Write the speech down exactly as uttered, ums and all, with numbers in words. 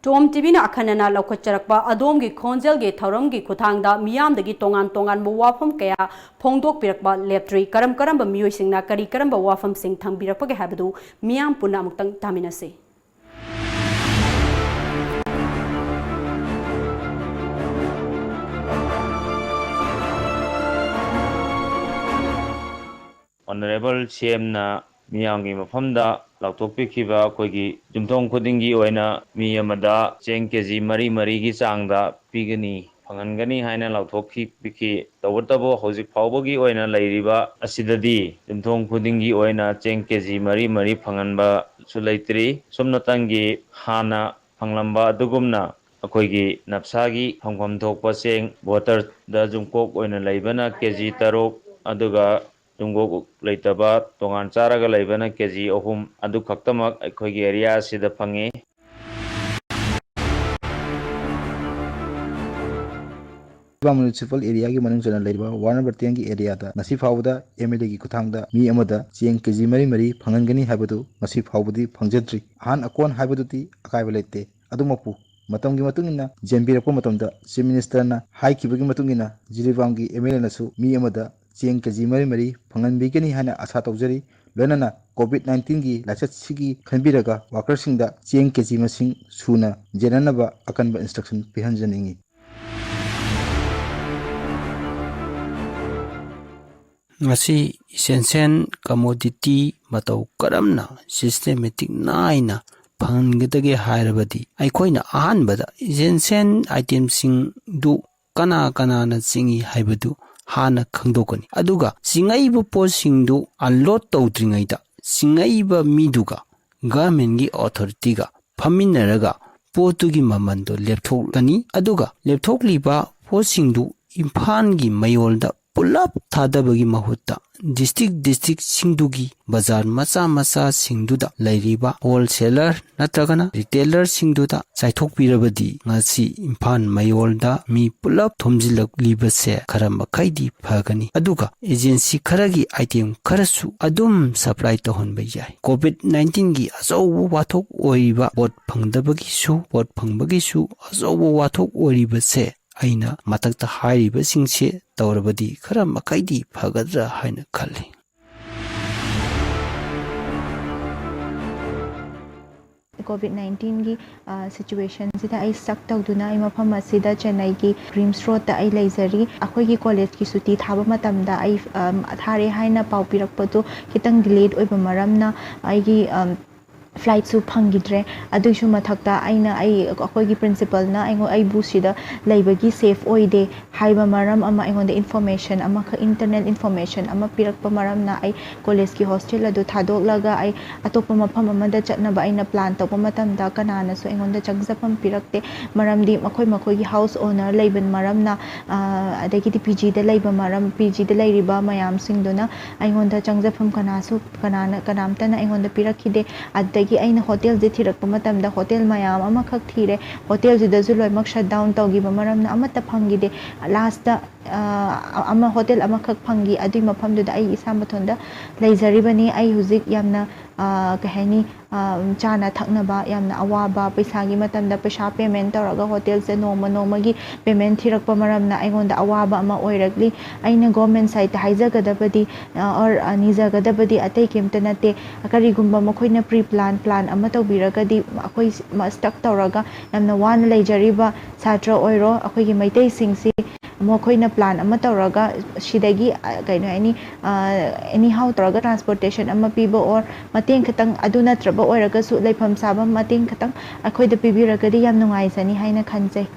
ꯇꯣꯝ ꯇꯤꯚꯤꯅ ꯑꯈꯟꯅꯅ ꯂꯧꯈꯠꯆꯔꯛꯄ ꯑꯗꯣꯝꯒꯤ ꯈꯣꯟꯖꯦꯜꯒꯤ ꯊꯧꯔꯝꯒꯤ ꯈꯨꯠꯊꯥꯡꯗ ꯃꯤꯌꯥꯝꯗꯒꯤ ꯇꯣꯉꯥꯟ ꯇꯣꯉꯥꯟꯕ ꯋꯥꯐꯝ ꯀꯌꯥ ꯐꯣꯡꯗꯣꯛꯄꯤꯔꯛꯄ ꯂꯦꯞꯇ꯭ꯔꯤ꯫ ꯀꯔꯝ ꯀꯔꯝꯕ ꯃꯤꯑꯣꯏꯁꯤꯡꯅ ꯀꯔꯤ ꯀꯔꯝꯕ ꯋꯥꯐꯝꯁꯤꯡ ꯊꯝꯕꯤꯔꯛꯄꯒꯦ ꯍꯥꯏꯕꯗꯨ ꯃꯤꯌꯥꯝ ꯄꯨꯟꯅ ꯑꯃꯨꯛꯇꯪ ꯇꯥꯃꯤꯟꯅꯁꯤ꯫ ꯑꯣꯅꯔꯦꯕꯜ ꯁꯤ ꯑꯦꯝꯅ ꯃꯤꯌꯥꯝꯒꯤ ꯃꯐꯝꯗ ꯂꯥꯎꯊꯣꯛꯄꯤꯈꯤꯕ ꯑꯩꯈꯣꯏꯒꯤ ꯌꯨꯝꯊꯣꯡ ꯈꯨꯗꯤꯡꯒꯤ ꯑꯣꯏꯅ ꯃꯤ ꯑꯃꯗ ꯆꯦꯡ ꯀꯦ ꯖꯤ ꯃꯔꯤ ꯃꯔꯤꯒꯤ ꯆꯥꯡꯗ ꯄꯤꯒꯅꯤ, ꯐꯪꯍꯟꯒꯅꯤ ꯍꯥꯏꯅ ꯂꯥꯎꯊꯣꯛꯈꯤ ꯄꯤꯈꯤ꯫ ꯇꯧꯕꯇꯕꯨ ꯍꯧꯖꯤꯛ ꯐꯥꯎꯕꯒꯤ ꯑꯣꯏꯅ ꯂꯩꯔꯤꯕ ꯑꯁꯤꯗꯗꯤ ꯌꯨꯝꯊꯣꯡ ꯈꯨꯗꯤꯡꯒꯤ ꯑꯣꯏꯅ ꯆꯦꯡ ꯀꯦ ꯖꯤ ꯃꯔꯤ ꯃꯔꯤ ꯐꯪꯍꯟꯕꯁꯨ ꯂꯩꯇ꯭ꯔꯤ꯫ ꯁꯨꯞꯅꯇꯪꯒꯤ ꯍꯥꯟꯅ ꯐꯪꯂꯝꯕ ꯑꯗꯨꯒꯨꯝꯅ ꯑꯩꯈꯣꯏꯒꯤ ꯅꯞꯁꯥꯒꯤ ꯐꯪꯐꯝ ꯊꯣꯛꯄ ꯆꯦꯡ ꯕꯣꯇꯔꯗ ꯖꯨꯝꯀꯣꯛ ꯑꯣꯏꯅ ꯂꯩꯕꯅ ꯀꯦ ꯖꯤ ꯇꯔꯨꯛ, ꯑꯗꯨꯒ ꯖꯨꯝꯀꯣꯛ ꯂꯩꯇꯕ ꯇꯣꯉꯥꯟ ꯆꯥꯔꯒ ꯂꯩꯕꯅ ꯀꯦ ꯖꯤ ꯑꯍꯨꯝ ꯑꯗꯨ ꯈꯛꯇꯃꯛ ꯑꯩꯈꯣꯏꯒꯤ ꯑꯦꯔꯤꯌꯥ ꯑꯁꯤꯗ ꯐꯪꯉꯤ꯫ ꯃ꯭ꯌꯨꯅꯤꯁꯤꯄꯥꯜ ꯑꯦꯔꯤꯌꯥꯒꯤ ꯃꯅꯨꯡ ꯆꯟꯅ ꯂꯩꯔꯤꯕ ꯋꯥꯔꯠ ꯅꯝꯕꯔ ꯇꯦꯟꯒꯤ ꯑꯦꯔꯤꯌꯥꯗ ꯉꯁꯤ ꯐꯥꯎꯕꯗ ꯑꯦꯝ ꯑꯦꯜ ꯑꯦꯒꯤ ꯈꯨꯠꯊꯥꯡꯗ ꯃꯤ ꯑꯃꯗ ꯆꯦꯡ ꯀꯦ ꯖꯤ ꯃꯔꯤ ꯃꯔꯤ ꯐꯪꯍꯟꯒꯅꯤ ꯍꯥꯏꯕꯗꯨ ꯉꯁꯤ ꯐꯥꯎꯕꯗꯤ ꯐꯪꯖꯗ꯭ꯔꯤ꯫ ꯑꯍꯥꯟ ꯑꯀꯣꯟ ꯍꯥꯏꯕꯗꯨꯗꯤ ꯑꯀꯥꯏꯕ ꯂꯩꯇꯦ꯫ ꯑꯗꯨꯃꯛꯄꯨ ꯃꯇꯝꯒꯤ ꯃꯇꯨꯡ ꯏꯟꯅ ꯌꯦꯟꯕꯤꯔꯛꯄ ꯃꯇꯝꯗ ꯆꯤꯐ ꯃꯤꯅꯤꯁꯇꯔꯅ ꯍꯥꯏꯈꯤꯕꯒꯤ ꯃꯇꯨꯡ ꯏꯟꯅ ꯖꯤꯔꯤꯕꯥꯝꯒꯤ ꯑꯦꯝ ꯑꯦꯜ ꯑꯦꯅꯁꯨ ꯃꯤ ꯑꯃꯗ ꯆꯦꯡ ꯀꯦ ꯖꯤ ꯃꯔꯤ ꯃꯔꯤ ꯐꯪꯍꯟꯕꯤꯒꯅꯤ ꯍꯥꯏꯅ ꯑꯥꯁꯥ ꯇꯧꯖꯔꯤ꯫ ꯂꯣꯏꯅꯅ ꯀꯣꯚꯤꯗ ꯅꯥꯏꯟꯇꯤꯟꯒꯤ ꯂꯥꯏꯆꯠꯁꯤꯒꯤ ꯈꯟꯕꯤꯔꯒ ꯋꯥꯀꯔꯁꯤꯡꯗ ꯆꯦꯡ ꯀꯦ ꯖꯤ ꯃꯁꯤꯡ ꯁꯨꯅ ꯌꯦꯟꯅꯅꯕ ꯑꯀꯟꯕ ꯏꯟꯁꯇ꯭ꯔꯛꯁꯟ ꯄꯤꯍꯟꯖꯅꯤꯡꯏ꯫ ꯉꯁꯤ ꯏꯁꯦꯟꯁꯤꯌꯦꯜ ꯀꯃꯣꯗꯤꯇꯤ ꯃꯇꯧ ꯀꯔꯝꯅ ꯁꯤꯁꯇꯦꯃꯦꯇꯤꯛ ꯅꯥꯏꯅ ꯐꯪꯍꯟꯒꯗꯒꯦ ꯍꯥꯏꯔꯕꯗꯤ ꯑꯩꯈꯣꯏꯅ ꯑꯍꯥꯟꯕꯗ ꯏꯁꯦꯟꯁꯤꯌꯦꯜ ꯑꯥꯏꯇꯦꯝꯁꯤꯡꯗꯨ ꯀꯅꯥ ꯀꯅꯥꯅ ꯆꯤꯡꯏ ꯍꯥꯏꯕꯗꯨ ꯍꯥꯟꯅ ꯈꯪꯗꯣꯛꯀꯅꯤ꯫ ꯑꯗꯨꯒ ꯆꯤꯡꯉꯛꯏꯕ ꯄꯣꯠꯁꯤꯡꯗꯨ ꯑꯟꯂꯣꯗ ꯇꯧꯗ꯭ꯔꯤꯉꯩꯗ ꯆꯤꯡꯉꯛꯏꯕ ꯃꯤꯗꯨꯒ ꯒꯚꯔꯟꯃꯦꯟꯒꯤ ꯑꯣꯊꯣꯔꯤꯇꯤꯒ ꯐꯝꯃꯤꯟꯅꯔꯒ ꯄꯣꯠꯇꯨꯒꯤ ꯃꯃꯜꯗꯣ ꯂꯦꯞꯊꯣꯛꯀꯅꯤ꯫ ꯑꯗꯨꯒ ꯂꯦꯞꯊꯣꯛꯂꯤꯕ ꯄꯣꯠꯁꯤꯡꯗꯨ ꯏꯝꯐꯥꯜꯒꯤ ꯃꯌꯣꯜꯗ ꯄꯨꯂꯞ ꯊꯥꯗꯕꯒꯤ ꯃꯍꯨꯠꯇ ꯗꯤꯁꯇ꯭ꯔꯤꯛ ꯗꯤꯁꯇ꯭ꯔꯤꯛꯁꯤꯡꯗꯨꯒꯤ ꯕꯖꯥꯔ ꯃꯆꯥ ꯃꯆꯥꯁꯤꯡꯗꯨꯗ ꯂꯩꯔꯤꯕ ꯍꯣꯜꯁꯦꯂꯔ ꯅꯠꯇ꯭ꯔꯒꯅ ꯔꯤꯇꯦꯂꯔꯁꯤꯡꯗꯨꯗ ꯆꯥꯏꯊꯣꯛꯄꯤꯔꯕꯗꯤ ꯉꯁꯤ ꯏꯝꯐꯥꯜ ꯃꯌꯣꯜꯗ ꯃꯤ ꯄꯨꯂꯞ ꯊꯣꯝꯖꯤꯜꯂꯛꯂꯤꯕꯁꯦ ꯈꯔ ꯃꯈꯩꯗꯤ ꯐꯒꯅꯤ꯫ ꯑꯗꯨꯒ ꯑꯦꯖꯦꯟꯁꯤ ꯈꯔꯒꯤ ꯑꯥꯏꯇꯦꯝ ꯈꯔꯁꯨ ꯑꯗꯨꯝ ꯁꯄ꯭ꯂꯥꯏ ꯇꯧꯍꯟꯕ ꯌꯥꯏ꯫ ꯀꯣꯚꯤꯗ ꯅꯥꯏꯟꯇꯤꯟꯒꯤ ꯑꯆꯧꯕ ꯋꯥꯊꯣꯛ ꯑꯣꯏꯔꯤꯕ ꯄꯣꯠ ꯐꯪꯗꯕꯒꯤꯁꯨ, ꯄꯣꯠ ꯐꯪꯕꯒꯤꯁꯨ ꯑꯆꯧꯕ ꯋꯥꯊꯣꯛ ꯑꯣꯏꯔꯤꯕꯁꯦ ꯑꯩꯅ ꯃꯊꯛꯇ ꯍꯥꯏꯔꯤꯕꯁꯤꯡꯁꯦ ꯇꯧꯔꯕꯗꯤ ꯈꯔ ꯃꯈꯩꯗꯤ ꯐꯒꯗ꯭ꯔꯥ ꯍꯥꯏꯅ ꯈꯜꯂꯤ꯫ ꯀꯣꯚꯤꯗ ꯅꯥꯏꯟꯇꯤꯟꯒꯤ ꯁꯤꯆꯨꯋꯦꯁꯟꯁꯤꯗ ꯑꯩ ꯁ꯭ꯇꯛ ꯇꯧꯗꯨꯅ ꯑꯩ ꯃꯐꯝ ꯑꯁꯤꯗ ꯆꯦꯟꯅꯩꯒꯤ ꯔꯤꯝꯁ ꯔꯣꯗꯇ ꯑꯩ ꯂꯩꯖꯔꯤ꯫ ꯑꯩꯈꯣꯏꯒꯤ ꯀꯣꯂꯦꯖꯀꯤ ꯁꯨꯇꯤ ꯊꯥꯕ ꯃꯇꯝꯗ ꯑꯩ ꯊꯥꯔꯦ ꯍꯥꯏꯅ ꯄꯥꯎ ꯄꯤꯔꯛꯄꯗꯨ ꯈꯤꯇꯪ ꯗꯤꯂꯦꯠ ꯑꯣꯏꯕ ꯃꯔꯝꯅ ꯑꯩꯒꯤ ꯐ꯭ꯂꯥꯏꯠꯁꯨ ꯐꯪꯈꯤꯗ꯭ꯔꯦ꯫ ꯑꯗꯨꯒꯤꯁꯨ ꯃꯊꯛꯇ ꯑꯩꯅ ꯑꯩ ꯑꯩꯈꯣꯏꯒꯤ ꯄ꯭ꯔꯤꯟꯁꯤꯄꯜꯅ ꯑꯩꯉꯣꯟ ꯑꯩꯕꯨ ꯁꯤꯗ ꯂꯩꯕꯒꯤ ꯁꯦꯐ ꯑꯣꯏꯗꯦ ꯍꯥꯏꯕ ꯃꯔꯝ ꯑꯃ ꯑꯩꯉꯣꯟꯗ ꯏꯟꯐꯣꯔꯃꯦꯁꯟ ꯑꯃꯈꯛ, ꯏꯟꯇꯔꯅꯦꯜ ꯏꯟꯐꯣꯔꯃꯦꯁꯟ ꯑꯃ ꯄꯤꯔꯛꯄ ꯃꯔꯝꯅ ꯑꯩ ꯀꯣꯂꯦꯖꯀꯤ ꯍꯣꯁꯇꯦꯜ ꯑꯗꯨ ꯊꯥꯗꯣꯛꯂꯒ ꯑꯩ ꯑꯇꯣꯞꯄ ꯃꯐꯝ ꯑꯃꯗ ꯆꯠꯅꯕ ꯑꯩꯅ ꯄ꯭ꯂꯥꯟ ꯇꯧꯕ ꯃꯇꯝꯗ ꯀꯅꯥꯅꯁꯨ ꯑꯩꯉꯣꯟꯗ ꯆꯪꯖꯐꯝ ꯄꯤꯔꯛꯇꯦ꯫ ꯃꯔꯝꯗꯤ ꯃꯈꯣꯏ ꯃꯈꯣꯏꯒꯤ ꯍꯥꯎꯁ ꯑꯣꯅꯔ ꯂꯩꯕ ꯃꯔꯝꯅ, ꯑꯗꯒꯤꯗꯤ ꯄꯤ ꯖꯤꯗ ꯂꯩꯕ ꯃꯔꯝ, ꯄꯤ ꯖꯤꯗ ꯂꯩꯔꯤꯕ ꯃꯌꯥꯝꯁꯤꯡꯗꯨꯅ ꯑꯩꯉꯣꯟꯗ ꯆꯪꯖꯐꯝ ꯀꯅꯥꯁꯨ, ꯀꯅꯥꯅ, ꯀꯅꯥꯝꯇꯅ ꯑꯩꯉꯣꯟꯗ ꯄꯤꯔꯛꯈꯤꯗꯦ꯫ ꯑꯗꯒꯤ ꯑꯩꯅ ꯍꯣꯇꯦꯜꯁꯦ ꯊꯤꯔꯛꯄ ꯃꯇꯝꯗ ꯍꯣꯇꯦꯜ ꯃꯌꯥꯝ ꯑꯃꯈꯛ ꯊꯤꯔꯦ꯫ ꯍꯣꯇꯦꯜꯁꯤꯗꯁꯨ ꯂꯣꯏꯅꯃꯛ ꯁꯠ ꯗꯥꯎꯟ ꯇꯧꯈꯤꯕ ꯃꯔꯝꯅ ꯑꯃꯠꯇ ꯐꯪꯈꯤꯗꯦ꯫ ꯂꯥꯁꯇ ꯑꯃ, ꯍꯣꯇꯦꯜ ꯑꯃꯈꯛ ꯐꯪꯈꯤ꯫ ꯑꯗꯨꯒꯤ ꯃꯐꯝꯗꯨꯗ ꯑꯩ ꯏꯁꯥ ꯃꯊꯟꯇ ꯂꯩꯖꯔꯤꯕꯅꯤ꯫ ꯑꯩ ꯍꯧꯖꯤꯛ ꯌꯥꯝꯅ, ꯀꯩ ꯍꯥꯏꯅꯤ, ꯆꯥꯅ ꯊꯛꯅꯕ ꯌꯥꯝꯅ ꯑꯋꯥꯕ, ꯄꯩꯁꯥꯒꯤ ꯃꯇꯝꯗ ꯄꯩꯁꯥ ꯄꯦꯃꯦꯟ ꯇꯧꯔꯒ ꯍꯣꯇꯦꯜꯁꯦ ꯅꯣꯡꯃ ꯅꯣꯡꯃꯒꯤ ꯄꯦꯃꯦꯟ ꯊꯤꯔꯛꯄ ꯃꯔꯝꯅ ꯑꯩꯉꯣꯟꯗ ꯑꯋꯥꯕ ꯑꯃ ꯑꯣꯏꯔꯛꯂꯤ꯫ ꯑꯩꯅ ꯒꯣꯔꯃꯦꯟ ꯁꯥꯏꯠꯇ ꯍꯥꯏꯖꯒꯗꯕꯗꯤ, ꯑꯣꯔ ꯅꯤꯖꯒꯗꯕꯗꯤ ꯑꯇꯩ ꯀꯩꯝꯇ ꯅꯠꯇꯦ꯫ ꯀꯔꯤꯒꯨꯝꯕ ꯃꯈꯣꯏꯅ ꯄ꯭ꯔꯤ ꯄ꯭ꯂꯥꯟ, ꯄ꯭ꯂꯥꯟ ꯑꯃ ꯇꯧꯕꯤꯔꯒꯗꯤ ꯑꯩꯈꯣꯏ ꯁ꯭ꯇꯛ ꯇꯧꯔꯒ ꯌꯥꯝꯅ ꯋꯥꯅ ꯂꯩꯖꯔꯤꯕ ꯁꯥꯇ꯭ꯔ ꯑꯣꯏꯔꯣ, ꯑꯩꯈꯣꯏꯒꯤ ꯃꯩꯇꯩꯁꯤꯡꯁꯤ ꯃꯈꯣꯏꯅ ꯄ꯭ꯂꯥꯟ ꯑꯃ ꯇꯧꯔꯒ ꯁꯤꯗꯒꯤ, ꯀꯩꯅꯣ, ꯑꯦꯅꯤ, ꯑꯦꯅꯤ ꯍꯥꯎ ꯇꯧꯔꯒ ꯇ꯭ꯔꯥꯟꯁꯄꯣꯔꯇꯦꯁꯟ ꯑꯃ ꯄꯤꯕ ꯑꯣꯔ ꯃꯇꯦꯡ ꯈꯤꯇꯪ, ꯑꯗꯨ ꯅꯠꯇ꯭ꯔꯕ ꯑꯣꯏꯔꯒꯁꯨ ꯂꯩꯐꯝ ꯆꯥꯐꯝ ꯃꯇꯦꯡ ꯈꯤꯇꯪ ꯑꯩꯈꯣꯏꯗ ꯄꯤꯕꯤꯔꯒꯗꯤ ꯌꯥꯝ ꯅꯨꯡꯉꯥꯏꯖꯅꯤ ꯍꯥꯏꯅ ꯈꯟꯖꯩ꯫